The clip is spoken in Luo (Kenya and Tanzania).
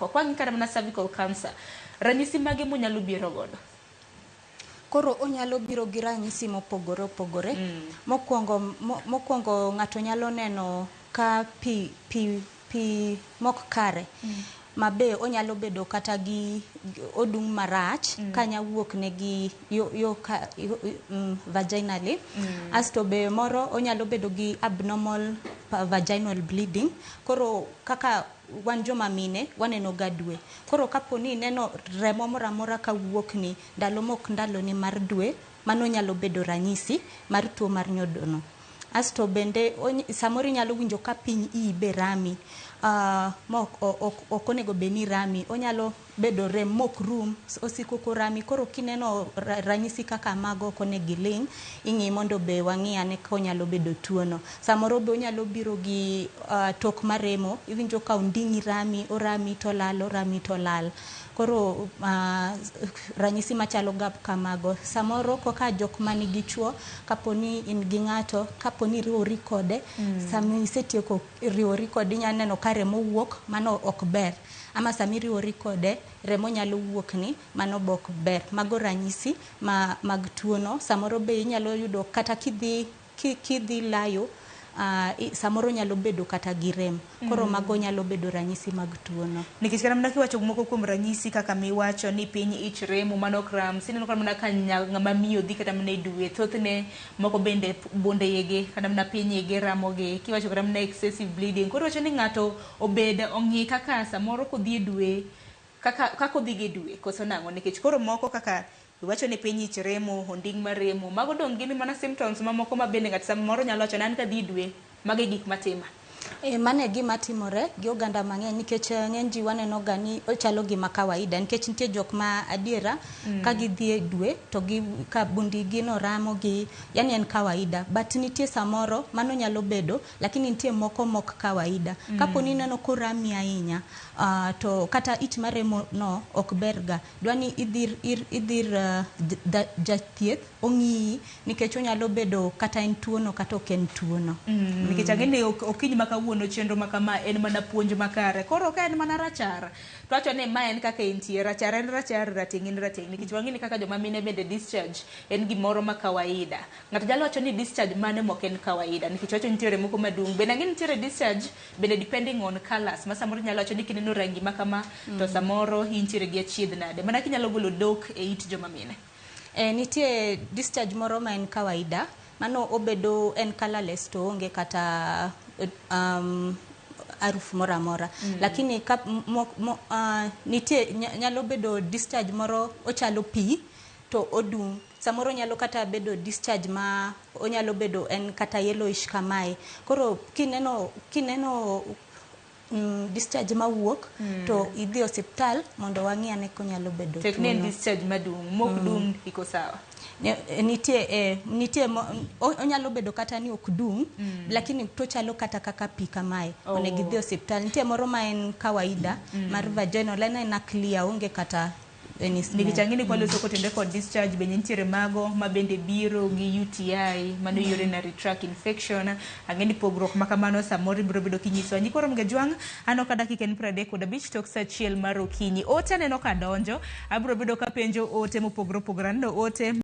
oko. Kwang'i kata mana cervical cancer, ranyisi mage monyalo biro godo? Koro onyalo biro gi ranyisi mopogore opogore. Mokwongo ng'ato nyalo neno ka pi pi pi mok kare ma be onyalo bedo kata gi odung' marach ka nya wuok ne gi yo, yo, ka, yo, vaginally. Asto be moro onyalo bedo gi abnormal vaginal bleeding. Koro kaka wan joma mine waneno ga dwe, koro kapo ni ineno remo moro amora kawuok ni ndalo mok ndaloni mar dwe, mano nyalo bedo ranyisi mar tuo mar nyodono. Asto bende samoro inyalo winjo ka piny iyi be rami, mok ok onego bed ni rami, onyalo bedo rem mok rum, osiko korami. Koro kineno ranyisi kaka mago, ok onego iling', ing'i mondo be wang'i ane ka onyalo bedo tuo no. Samoro be onyalo biro gi tok maremo, iwinjo ka onding'i rami, orami tolal, orami tolal. Koro ranyisi machalo ga kamago. Samoro kaka jok manigi chuo, kapo ni in gi ng'ato, kapo ni iriwori kode, sama isetieko riwori kode inya neno ka remo wuok, mano ok ber. Ama sama iriwori kode, remo nyalo wuokni, mano be ok ber. Mago ranyisi ma mag tuo no. Samoro be inyalo yudo kata kidhi layo, samoro nyalo bedo kata gi rem. Koro mago nyalo bedo ranyisi mag tuo no. Nikech kata mana kiwacho moko kuom ranyisi kaka miwacho ni piny ich remo, mano cramps, ineno kata mana ka ng'ama miyo dhi kata mana e dwe, thothne moko bende bunde igi kata mana piny igi ramogi. Kiwacho kata mana excessive bleeding, koro iwacho ni ng'ato obed ong'i kaka samoro kodhi e dwe, kaka odhi gi dwe koso nang'o? Nikech koro moko kaka iwacho ni piny ich remo, onding' maremo, mago dong' gin mana symptoms mamoko ma bende ng'ato samoro nyalo wacho ni an kadhi e dwe, mago e gik matima. E, mano e gima timore gi oganda mang'eny nikech ng'eny ji waneno ga ni ochalo gima kawaida, nikech nitie jok ma adiera ka gidhi e dwe to gi ka bundi gi no ramo gi, yani en kawaida. But nitie samoro mano nyalo bedo, lakini nitie moko mok kawaida. Kapo ni ineno korami ahinya, to kata ich maremo no ok ber ga, dwa ni idhir idhir jathieth ong'iyi, nikech onyalo bedo kata en tuono kata ok en tuono. Nikech ang'e ni okinyi ma kawuono chenro ma kama en mana puonj makare. Koro ka en mana rachar, to wacho ni ma en kaka entie. Rachar en rachar, rateng' en rateng'. Nikech wang'e ni kaka joma mine bende discharge en gimoro ma kawaida. Ng'ato nyalo wacho ni discharge mane mok en kawaida? Nikech wacho nitiere moko madung'. Bende ang'e ni nitiere discharge bende depending on colors. Ma samoro inyalo wacho ni kineno rangi ma kama to samoro intiere gi achiedh nade. Mana kinyalo golo dhok e it joma mine. E, nitie discharge moro ma en kawaida, mano obedo en colorless to onge kata harufu moro amora. Lakini ka nitie nyalo bedo discharge moro ochalo pi to odung'. Samoro nyalo kata bedo discharge ma onyalo bedo en kata yellowish kamae. Koro kineno discharge mawuok to idhi osiptal mondo wang'i ane konyalo bedo Tek ni en tuono. discharge madung', mok dung' iko sawa. Nitie onyalo bedo kata ni ok dung', lakini tochalo kata kaka pi kamae. Onego idhi osiptal. Nitie moro ma en kawaida mar vaginal, en aena clear, onge kata any smell. Nikech ang'e ni kwaloso kotenore kod discharge, bende nitiere mago ma bende biro gi UTI, mano urinary tract infection. Ang'e ni pogruok ma kamano samoro ibiro bedo kinyisowa. Nyikwa Ramogi Ajwang', aneno ka dakika en 35 tok sa 1 mar okinyi. Ote aneno ka donjo, abiro bedo kapenjo ote mopogore opogore. Aneno ote.